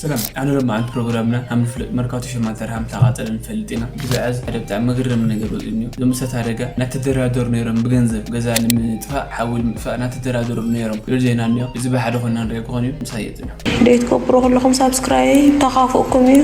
ሰላም፣ ኣነ ሎማዓንቲ ፕሮግራምና ከም ዝፍለጥ መርካቶ ሸማተራ ከም ተቓጸለ ንፈልጥ ኢና። ብዛዕባ እዚ ሓደ ብጣዕሚ መግረሚ ነገር ወጺኡ እኒኦ። እዞም እሳት ኣደጋ እናተደራደሩ ነይሮም ብገንዘብ ገዛ ንምጥፋእ፣ ሓዊ ንምጥፋእ እናተደራደሩ ነይሮም ዝብል ዜና እኒኦ። እዚ ብሓደ ኮይና ንሪኦ ክኾን እዩ። ምሳይ የጽንሑ። ደይትገብሩ ከለኹም ሳብስክራይብ ተኻፍኡኩም እዩ።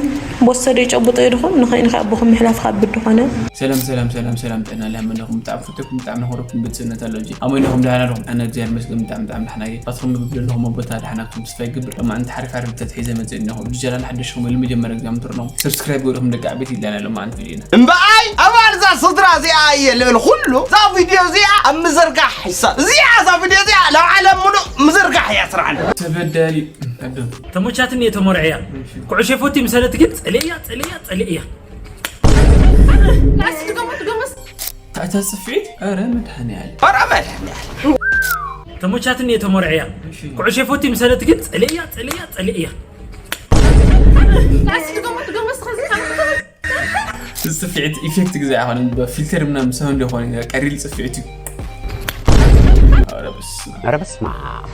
ቦሰ ደይጨብጦ እዩ ድኹም ንኸይንኸ ኣቦኹም ምሕላፍ ካብ ብድኾነ። ሰላም ሰላም ሰላም ሰላም፣ ጥዕና ላመለኹም ብጣዕሚ ፍትኩም ብጣዕሚ ነኸረኩም ብጽነት ኣሎ ጂ ኣሞይነኹም ደህና ኣለኹም። ኣነ እግዚኣብሔር ይመስገን ብጣዕሚ ብጣዕሚ ደሕና እየ። ባትኩም ምግብ ዘለኹም ቦታ ደሕናኩም ተስፋ ይገብር። እማ እንተ ሓሪፍ ሓሪፍ ተትሒዘ መጽእ ኣለኹ። እዚ ቻናል ሓደሽኩም ወይ መጀመርያ ግዜ ምትርኖም ሰብስክራይብ ገርኹም ደቂ ዓበይቲ ይላና ኣለማ ኣንት ቪዲዮና። እምበኣይ ኣባል እዛ ስድራ እዚኣ እየ ልብል ኩሉ እዛ ቪድዮ እዚኣ ኣብ ምዝርጋሕ ይሳ እዚኣ እዛ ቪድዮ እዚኣ ናብ ዓለም ሙሉእ ምዝርጋሕ እያ ስራሕና። ተበዳሊ ኣዶ ተሞቻትኒ እየ ተሞርዕያ። ኩዕሾ ፎቲ ምሰለት ግን ጸልእያ ጸልእያ ጸልእያ። ናስ ድገሞ ድገሞስ። ታታ ጽፊት ኣረ መድሃኒ ኣለ። ኧረ መድሃኒ ኣለ። ተሞቻትኒ እየ ተሞርዕያ። ኩዕሾ ፎቲ ምሰለት ግን ጸልእያ ጸልእያ ጸልእያ። ናስ ድገሞ ድገሞስ ኸዚ። እዚ ጽፍዒት ኢፌክት ግዜ ኣይኮነን፣ ብፊልተር ምናምን ሰብ እንደ ኾነ ቀሪል ጽፍዒት እዩ። ኧረ በስመ ኣብ። ኧረ በስመ ኣብ።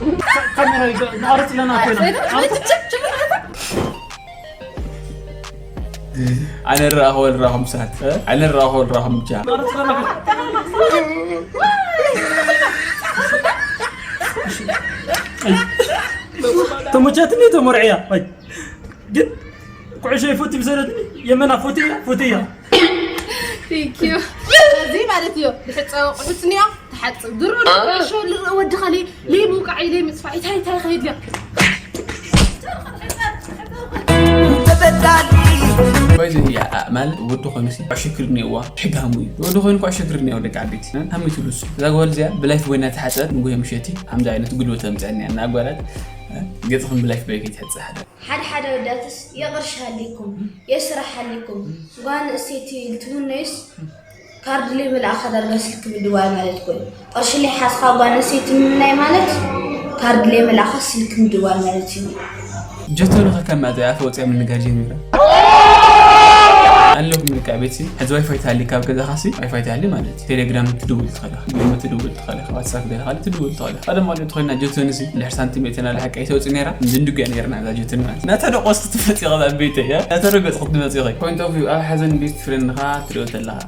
ካሜራ ይገ-፣ ንቐርጽ ኣለና ኮይና። ኣነ ራኸወል ራኹም ሳት፣ እ? ኣነ ራኸወል ራኹም ብቻ። ንቐርጽ ኣለና ኮይና። ተመቻትኒ ተመርዕያ። ኣይ። ግን ኩዕሾ ይፈቱ ይብሰለትኒ የመና ፎትያ ፎትያ። Thank you። እዚ ማለት እዩ ድሕፀ ኣቑሑት እኒኦ ተሓፅብ ድሮ ኩዕሾ ልርኢ ወዲ ኻሊ ለይ ምውቃዕ ለይ ምፅፋዕ እንታይ እንታይ ኸይድ እያ። ባይዘ እያ ማለት ወዲ ኮይኑ ሲ ኩዕሾ ክር እኒዋ ሕጋሙ እዩ። ወዲ ኮይኑ ኩዕሾ ክር እኒዋ ደቂ ዓበይቲ ሃሚቱ ልሱ እዛ ጓል እዚኣ ብላይፍ ቦይና ተሓፀበት ንጉሄ ምሸቲ ከምዚ ዓይነት ጉልበት ኣምፀአኒ እና ጓላት ገፅኽን ብላይፍ ቦይ ከይትሕፀ ሓደ ሓደ ሓደ ኣወዳትስ የቕርሺ ሃሊኩም የስራሕ ሃሊኩም ጓል ኣንስተይቲ ልትምነዩስ ካርድ ለይመልኣኻ ዳርጋ ስልኪ ምድዋል ማለት እኮ እዩ። ቅርሺ ለይሓዝካ ጓል ኣንስተይቲ ምምናይ ማለት ካርድ ለይመልኣኻ ስልኪ ምድዋል ማለት እዩ። ጀቶኒ ከከም ኣዘይ ኣፈ ወፅያ ምንጋር ጀሚራ ኣለኩም ደቂ ቤት ሕዚ ዋይፋይ ትሃሊ ካብ ገዛኻ ሲ ዋይፋይ ትሃሊ ማለት እዩ። ቴሌግራም ትድውል ትኽእል ኢኻ፣ ኢሞ ትድውል ትኽእል ኢኻ፣ ዋትሳፕ ገለ ካልእ ትድውል ትኽእል ኢኻ። ቀደም ማለት ተኾይና ጀቶኒ ሲ ድሕሪ ሳንቲሜትር ናለ ሓቂ ኣይተውፅእ ነይራ እንድንዱግያ ነይርና እዛ ጀቶኒ ማለት ናታ ዶ ቆስቲ ትመፅእ ኸዛ ቤተይ ናታ ዶ ገፅ ክትመፅእ ኸይ point of view ኣብ ሓዘን ቤስት ፍሬንድኻ ትሪኦ ተለኻ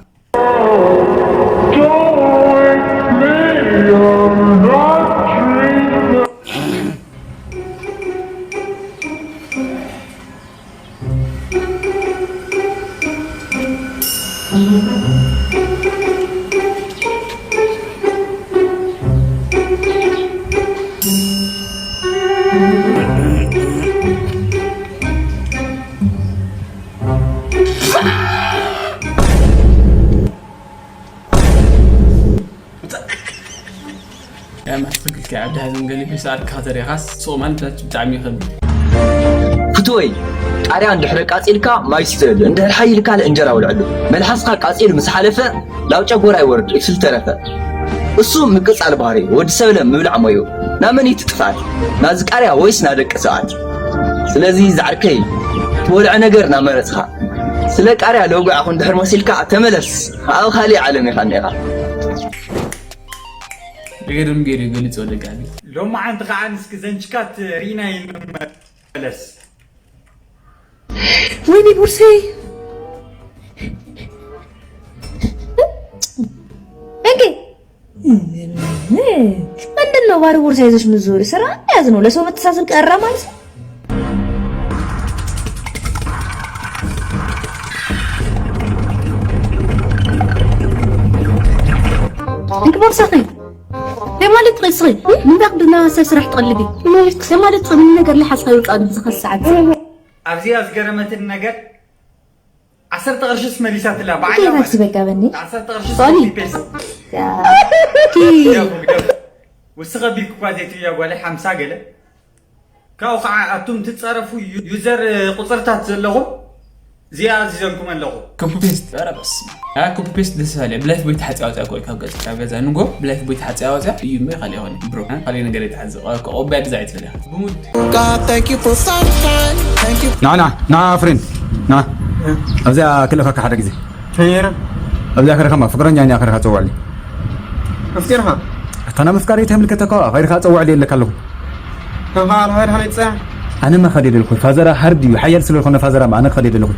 ያማ ትኽክል ከ ዓብዲ ሓዘን ገሊፊ ሰዓት ካተሪኻስ ሶማን ብታች ብጣዕሚ ይኸብድ። ፍትወይ፣ ቃርያ እንድሕር ኣቃጺልካ ማይ ስተሉ፣ እንድሕር ሓይልካ እንጀራ ውልዐሉ። መልሓስካ ቃጺሉ ምስ ሓለፈ ናብ ጨጎራ ይወርድ እሱ ዝተረፈ። እሱ ምቅጻል ባህሪ ወዲ ሰብ ለ ምብላዕ ሞዩ። ናብ መን እዩ እቲ ጥፍኣት? ናዚ ቃርያ ወይስ ናብ ደቂ ሰባት? ስለዚ ዝዓርከይ ትበልዖ ነገር እናመረጽካ ስለ ቃርያ ለውግዕ ኣኹ እንድሕር መሲልካ ተመለስ። ኣብ ካሊእ ዓለም ኢኻ እኒኻ። ገደም ገይሩ ገሊጹ ወደ ጋቢ። ሎማዓንቲ ከዓ ንስኪ ዘንችካት ሪኢና ይንመለስ። ወይኔ ቦርሳዬ። እንዴ ምንድን ነው ባዶ ቦርሳ ይዘሽ ምዞሪ? ስራ ያዝ ነው ለሰው መተሳሰብ ቀረ ማለት ነው። እንክ ቦርሳኺ ለማለት ትኽእሊ ስኺ ምንዳቕ ድና ሰብ ስራሕ ትቐልዲ ለማለት ትኽእሊ ምን ነገር ለሓዝካ ይውፃ ኣብዚ ኸዚ ሰዓት ኣብዚኣ ዝገረመትን ነገር ዓሰርተ ቅርሽስ መሊሳትላ ባዕላ እንታይ ማለት እዩ። በቃ በኒ ዓሰርተ ቅርሽስ ሶኒ። ኮፒ ፔስት። ያ። ኪ። ግደፉ፣ ግደፉ። ውስኸ ቢልኩ እኳ ዘይትብያ ጓለይ ሓምሳ ገለ ካብኡ ከዓ ኣቱም ትፀረፉ ዩ- ዩዘር ቁፅርታት ዘለኹም እዚኣ ኣዚዘልኩም ኣለኹ። ኮፒ ፔስት ኧረ በስመ ኣብ። ኮፒ ፔስት ደስ ይበሃል። ብላይፍ ቦይ ተሓፂያ ወፂያ እኮ ካብ ገዛ ካብ ገዛ ንጎ ብላይፍ ቦይ ተሓፂያ ወፂያ እዩ እምበር ካልእ ይኾን ብሮ ካልእ ነገር የተሓዘ ቆቢያ ግዛ ኣይትበል ኢኻ ብሙድ God, thank you for sunshine. Thank you. ንዓ ንዓ ንዓ ፍሬንድ ንዓ ኣብዚኣ ክልእኸካ ሓደ ግዜ ተየረ ኣብዚኣ ከረኸማ ፍቅረኛ እኛ ከረኻ ፀውዕሊ ኣፍቂርኻ ኣታ ናብ ምፍቃር እየ ተምልከተካ ከይርካ ፀውዕሊ የለካ ኣለኹ ከም ከዓ ንኸይርካ ናይ ፀያ ኣነማ ከደ ደልኩ ፋዘራ ሃርድ እዩ ሓያል ስለ ዝኾነ ፋዘራ ኣነ ከደ ደልኩ።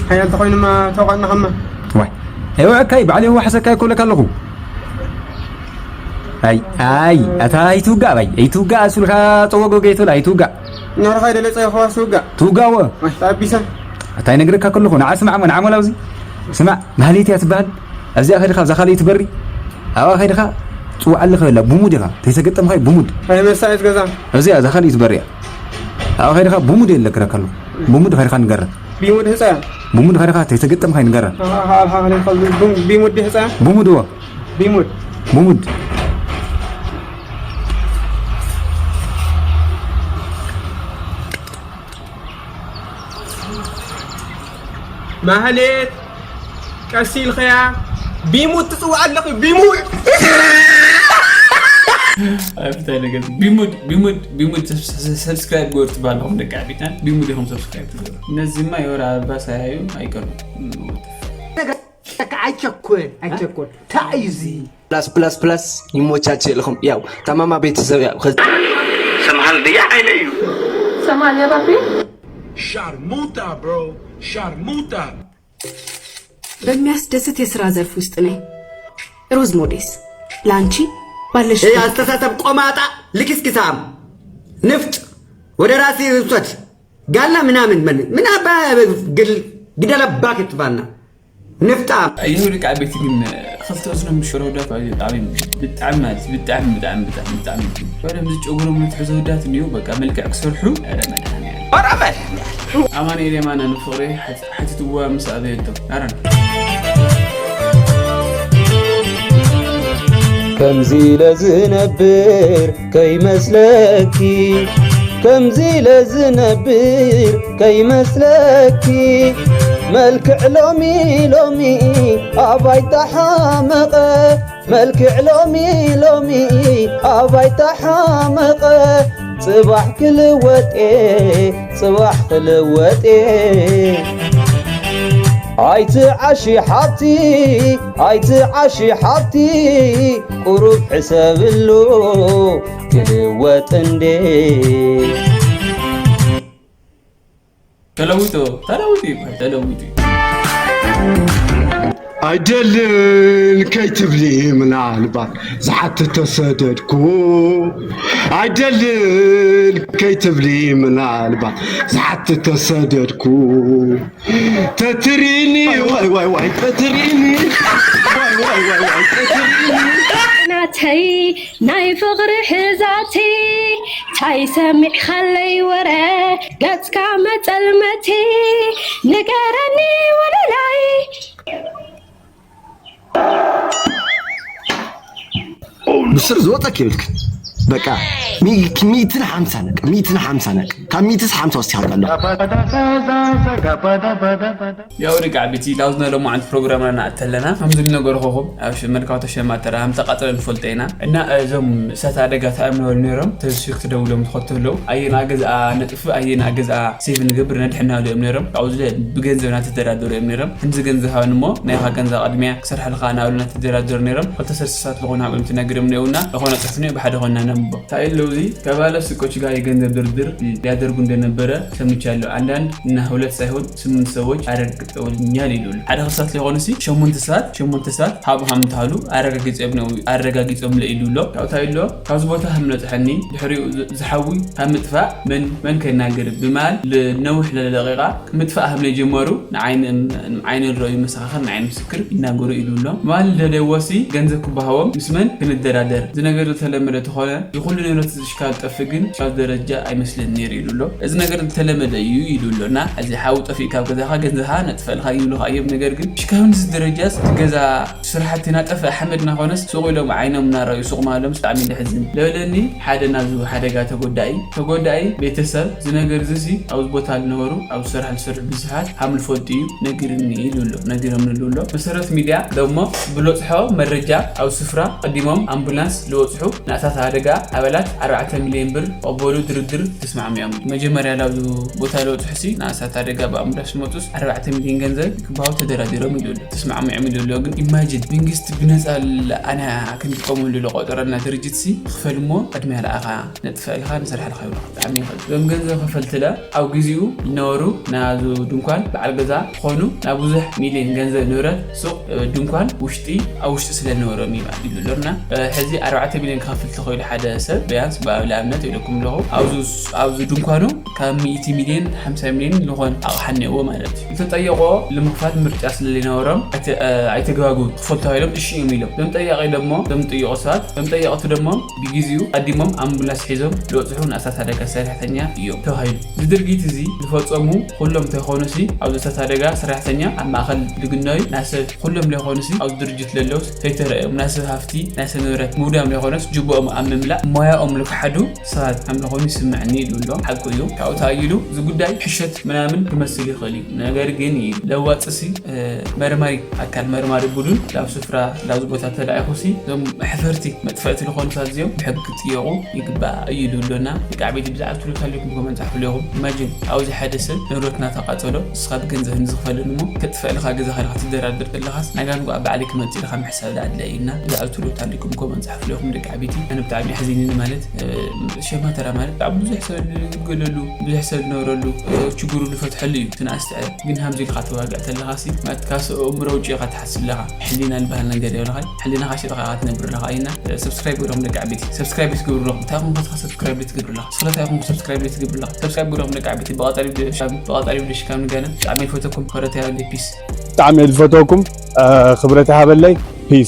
ሓያል ተኾይኑማ ተውቃና ከማ ዋይ ኣይወዐካይ ባዕለይ ዋሕሰካይ ኮለካ ኣለኹ። ኣይ ኣይ ኣታ ኣይትውጋእ ኣባይ ኣይትውጋእ ኣሱልካ ጸወጎ ገይትብል ኣይትውጋእ። ናርኻ ደለ ጸይኸዋ ስውጋእ ትውጋእዎ። ኣቢሳ ኣታ ይነግረካ ከለኹ ንዓ ስማዕ ሞ ንዓ ሞላውዚ ስማዕ ማህሌት እያ ትበሃል። ኣብዚኣ ከድኻ ኣብዛ ካልእ ትበሪ ኣብኣ ከድኻ ጽውዓለ ክበላ ብሙድ ኢኻ ተይተገጠምኻይ ብሙድ ኣይመሳየት ገዛ ኣብዚኣ እዛ ካልእ ትበሪ እያ። ኣብኣ ከድኻ ብሙድ የለ ክረካ ኣለኹ ብሙድ ከድኻ ንገራ ቢሙድ ህፃ ብሙድ ከድኻ ተይተገጠምኻይ ንገራ ቢሙድ ህፃ ብሙድ እዎ ቢሙድ ብሙድ ማህሌት ቀስ ኢልኸያ ቢሙድ ትፅውዕ ኣለኺ ቢሙድ ቢሙድ ቢሙድ ቢሙድ ሰብስክራይብ ገበሩ ትባለኹም ደቂ ዓቢታን ቢሙድ ኢኹም ሰብስክራይብ ትገሩ እነዚማ የወር ኣበባ ሳያዩ ኣይቀርቡ ኣይቸኮል ኣይቸኮል ታእዩዚ plus plus plus ይሞቻቸ ኢልኹም ያው ተማማ ቤተሰብ ያው ሰምሃል ድያ ዓይነ እዩ ሰማል ያባቢ Sharmuta, bro. Sharmuta. በሚያስደስት የስራ ዘርፍ ውስጥ ነኝ። ሮዝ ሞዴስ ለአንቺ ባለሽ ይህ አስተሳሰብ ቆማጣ ልክስክሳም ንፍጥ ወደ ራሴ ውሰድ ጋላ ምናምን ምን ምን አባ ግል ግደለባክ ትባና ንፍጣም ይህ ልቃ ቤት ግን ክልተ እዝኖም ሽሮ ዳፋ ብጣዕሚ ብጣዕሚ ማለት ብጣዕሚ ብጣዕሚ ብጣዕሚ ብጣዕሚ ወደ ምዝ ጨጉሮም ንትሕዘ ወዳት እንዲሁ በቃ መልክዕ ክሰርሑ ኧረ መድኃኒዓለም ኧረ መድኃኒዓለም ኣማኑኤል የማነ ንፍቕሪ ሓቲትዋ ምስ ኣበየቶ ኣረን ከምዚ ኢለ ዝነብር ከይመስለኪ ከምዚ ኢለ ዝነብር ከይመስለኪ መልክዕ ሎሚ ሎሚ ኣባይ ተሓመቐ መልክዕ ሎሚ ሎሚ ኣባይ ተሓመቐ ጽባሕ ክልወጥ እየ ጽባሕ ክልወጥ እየ ኣይትዓሺ ሓብቲ ኣይትዓሺ ሓብቲ ቁሩብ ሕሰብሉ ክልወጥ እንዴ ተለዊጡ ተለዊጡ ይባል ተለዊጡ ኣይደልን ከይትብሊ ምናልባት ዝሓትት ተሰደድኩ ኣይደልን ከይትብሊ ምናልባት ዝሓትት ተሰደድኩ ተትሪኒ ዋይ ዋይ ዋይ ተትሪኒ ዋይ ዋይ ዋይ ዋይ ተትሪኒ ናተይ ናይ ፍቕሪ ሕዛቲ ታይ ሰሚዕኻለይ ወረ ገጽካ መጸልመቲ ንገረኒ ወለላይ ብስር ዝወፀ ክብልክ በቃ ሚትን ሓምሳ ነቅ ሚትን ሓምሳ ነቅ ካብ ሚትስ ሓምሳ ወስቲ ይሃውጣ ኣለኹ ያው ደቂ ዓበይቲ ላውዝና ሎማዓንቲ ፕሮግራምና ንኣተለና ከም ዝነገርኩኹም ኣብ መልካው ተሸማተራ ከም ተቃጥለ ንፈልጦ ኢና እና እዞም እሳት ኣደጋ ተኣምነወል ነይሮም ተዝሽክ ትደውሎም ትኸተለው ኣየና ገዝኣ ነጥፍ ኣየና ገዝኣ ሴቭ ንገብር ነድሕናሉ እዮም ነይሮም ካብኡ ዝለ ብገንዘብ ናተደራደሩ እዮም ነይሮም ከምዚ ገንዘብ ሃብን እሞ ናይኻ ገንዘብ ቅድሚያ ክሰርሐልካ ናብሉ ናተደራደሩ ነይሮም ክልተ ሰልስሳት ዝኾኑ ሃብኦም ትነግርም ነውና ዝኾነ ጽሕፍኒ ብሓደ ኾንና ነንብቦ ታይለውዚ ከባለ ስቆች ጋር የገንዘብ ድርድር ሊያደርጉ እንደነበረ ሰምቻለሁ። አንዳንድ እና ሁለት ሳይሆን ስምንት ሰዎች አረጋግጠውልኛል ይሉሉ ሓደ ክሳት ሊሆን ሲ ሸሙንተ ሰባት ሸሙንተ ሰባት ሃብ ሃምታሉ ኣረጋጊጾም ነው ኣረጋጊጾም ለ ይሉሎ ካብታ ይሎ ካብዚ ቦታ ሃም ነጽሐኒ ድሕሪኡ ዝሓዊ ካብ ምጥፋእ መን መን ከይናገር ብማል ነውሕ ለደቂቃ ምጥፋእ ሃም ነጀመሩ ንዓይን ንረዩ መሰኻኸር ንዓይን ምስክር ይናገሩ ኢሉሎም ማል ደደወሲ ገንዘብ ክባሃዎም ምስ መን ክንደራደር እዚ ነገር ዝተለመደ ተኾነ ዝኹሉ ንብረት ዝሽካል ጠፊ ግን ሽካል ደረጃ ኣይመስልን ነይሩ ኢሉ ኣሎ እዚ ነገር ዝተለመደ እዩ ኢሉ ኣሎ እና እዚ ሓው ጠፊእ ካብ ገዛኻ ገንዘኻ ነጥፈልካ ይብሉኻ እዮም ነገር ግን ሽካብ ንዚ ደረጃ እቲ ገዛ ስራሕቲ ናጠፈ ሓመድ ናኾነስ ሱቕ ኢሎም ዓይኖም እናረዩ ሱቕ ማሎም ብጣዕሚ ደሕዝን ለበለኒ ሓደ ናብዚ ሓደጋ ተጎዳኢ ተጎዳኢ ቤተሰብ እዚ ነገር እዚ ኣብዚ ቦታ ዝነበሩ ኣብ ስራሕ ዝሰርሑ ብዙሓት ሃም ዝፈልጡ እዩ ነጊርኒ ኢሉ ኣሎ ነጊሮምኒ ኢሉ ኣሎ መሰረት ሚድያ ደሞ ብሎፅሖ መረጃ ኣብ ስፍራ ቀዲሞም ኣምቡላንስ ዝበፅሑ ናእሳት ኣደጋ ኣባላት ኣርባዕተ ሚልዮን ብር ክቕበሉ ድርድር ተስማዕሚዖም። መጀመርያ ላብዚ ቦታ ለውፅሑ ሲ ንኣሳት ኣደጋ ብኣምቡላንስ ዝመፁስ ኣርባዕተ ሚልዮን ገንዘብ ክበሃው ተደራዲሮም ኢሉ ኣሎ። ተስማዕሚዖም ኢሉ ኣሎ። ግን ኢማጂን መንግስቲ ብነፃ ኣና ክንጥቀመሉ ዝቆፀረና ድርጅት ሲ ክፈል እሞ ቅድሚያ ለኣኻ ነጥፈእልካ ንስራሕ ልካ ይብሉ። ብጣዕሚ ይኸብድ። እዞም ገንዘብ ከፈልትለ ኣብ ግዜኡ ዝነበሩ ናዙ ድንኳን በዓል ገዛ ዝኾኑ ናብ ብዙሕ ሚልዮን ገንዘብ ንብረት ሱቕ ድንኳን ውሽጢ ኣብ ውሽጢ ስለ ዝነበሮም እዩ ማለት እዩ ብሎና። ሕዚ ኣርባዕተ ሚልዮን ክኸፍል ተኸይሉ ሓደ ሰብ ቢያንስ ብኣብልኣብነት ኢለኩም ኣለኹ ኣብዚ ድንኳኑ ካብ ሚእቲ ሚልዮን ሓምሳ ሚልዮን ዝኾን ኣቕሓ እኒአዎ ማለት እዩ። ዝተጠየቆ ንምኽፋል ምርጫ ስለ ዘይነበሮም ኣይተጋጉ ክፈል ተባሂሎም እሺ እዮም ኢሎም። እዞም ጠያቂ ደሞ እዞም ጥይቆ ሰባት እዞም ጠየቅቲ ደሞ ብግዜኡ ቀዲሞም ኣምቡላንስ ሒዞም ዝበፅሑ ንኣሳት ኣደጋ ሰራሕተኛ እዮም ተባሂሉ። እዚ ድርጊት እዚ ዝፈፀሙ ኩሎም ተይኮኑሲ ኣብዚ እሳት ኣደጋ ሰራሕተኛ ኣብ ማእኸል ልግነዩ ናሰብ ኩሎም ለይኮኑሲ ኣብዚ ድርጅት ለለውስ ተይተረእዮም ናሰብ ሃፍቲ ናሰብ ንብረት ምውዳም ለይኮነስ ጅቡኦም ኣብ ምምላእ ሞያኦም ልክሓዱ ሰባት ከም ዝኾኑ ይስምዐኒ ኢሉ ኣሎ። ሓቁ እዩ። ካብኡ ተኣይሉ እዚ ጉዳይ ሕሸት ምናምን ክመስል ይኽእል እዩ። ነገር ግን እዩ ለዋፅሲ መርማሪ ኣካል መርማሪ ቡድን ናብ ስፍራ ናብዚ ቦታ ተላኢኹ ሲ እዞም ሕፈርቲ መጥፈእቲ ዝኾኑ ሰባት እዚኦም ብሕጊ ክጥየቑ ይግባእ እዩ ኢሉ ኣሎና። ደቂ ዓበይቲ ብዛዕባ ትብሉ ኣለኩም ኮመንት ፃሕፉ ኣለኹም። ኢማጂን ኣብዚ ሓደ ሰብ ንብረት እናተቃፀሎ ንስኻ ብገንዘብ ንዝኽፈልን እሞ ከጥፈእልካ ገዛ ከለካ ትደራደር ዘለኻስ ናጋን ጓ ባዕሊ ክመፅእ ኢልካ ምሕሳብ ዳኣድለ እዩና ብዛዕባ ትብሉ ኣለኩም ኮመንት ፃሕፉ ኣለኹም። ደቂ ዓበይቲ ኣነ ብጣዕሚ ሓዚኒ ማለት ሸማተራ ማለት ብጣዕሚ ብዙሕ ሰብ ዝግልገለሉ ብዙሕ ሰብ ዝነብረሉ ችግሩ ዝፈትሐሉ እዩ ትንኣስተዐ ግን ሃምዚ ኢልካ ተዋግዕ ተለኻ ሲ ማለት ካብ ሰብ ኣእምሮ ውጭ ኢኻ ትሓስብ ኣለኻ። ሕሊና ዝበሃል ነገር የብልኻን። ሕሊናኻ ሸጥኻ ኢኻ ትነብር ኣለኻ። ኣይና ሰብስክራይብ ግብርኹም ደቂ ዓበይቲ ሰብስክራይብ ትገብሩ ኣለኹም። እንታይ ኹም ከስኻ ሰብስክራይብ ትገብሩ ኣለኻ? ስኽለታይ ኹም ሰብስክራይብ ትገብሩ ኣለኻ? ሰብስክራይብ ግብርኹም ደቂ ዓበይቲ ብቐጻሊ ብቐጻሊ ብደሽካም ንገና ብጣዕሚ ይፈተኩም። ክብረት ያበለይ ፒስ። ብጣዕሚ እየ ዝፈተኩም። ክብረት ይሃበለይ። ፒስ።